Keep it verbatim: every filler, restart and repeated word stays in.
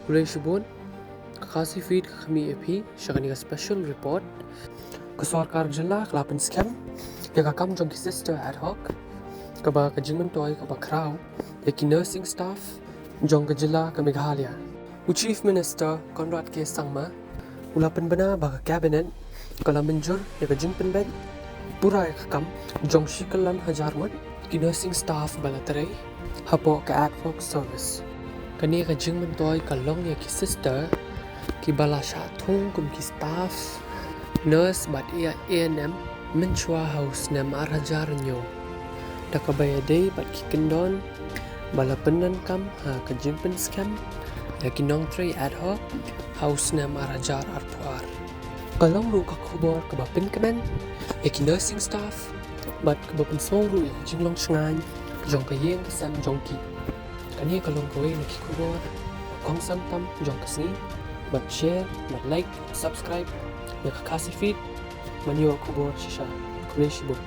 Khublei shibun, ka Khasi Feed ka khmih ïa phi sha kane ka special report. Ka sorkar jylla ka la pynskhem ïa ka kam jong ki sister ad hoc, kaba ka jingmyntoi kaba khraw ïa ki nursing staff jong ka jylla ka Meghalaya. U Chief Minister Conrad K Sangma u la pynbna ba ka cabinet ka la mynjur ïa ka jingpynbeit pura ïa ka kam jong shi kyllon hajar ngut ki nursing staff ba la trei hapoh ka ad hoc service. Kane ka jingmyntoi ka long ïa ki sister kiba la shah thung kum ki staff nurse bad ïa A N M mynshuwa ha u snem ar hajar hynñiew. Da kaba ïadei bad ki kyndon ba la pyndonkam ha ka jingpynskhem ïa ki nongtrei ad hoc ha u snem ar hajar arphew ar. Ka long ruh ka khubor kaba pynkmen ïa ki nursing staff bad kaba pynsngew ruh ïa ka jinglong shngaiñ jong ka ïing ka sem jong ki. Kane ka long kawei na ki khubor. Kongsan tam jong ka sngi bad share bad like, subscribe ïa ka Khasi Feed ban ïoh khubor shisha. Khublei shibun.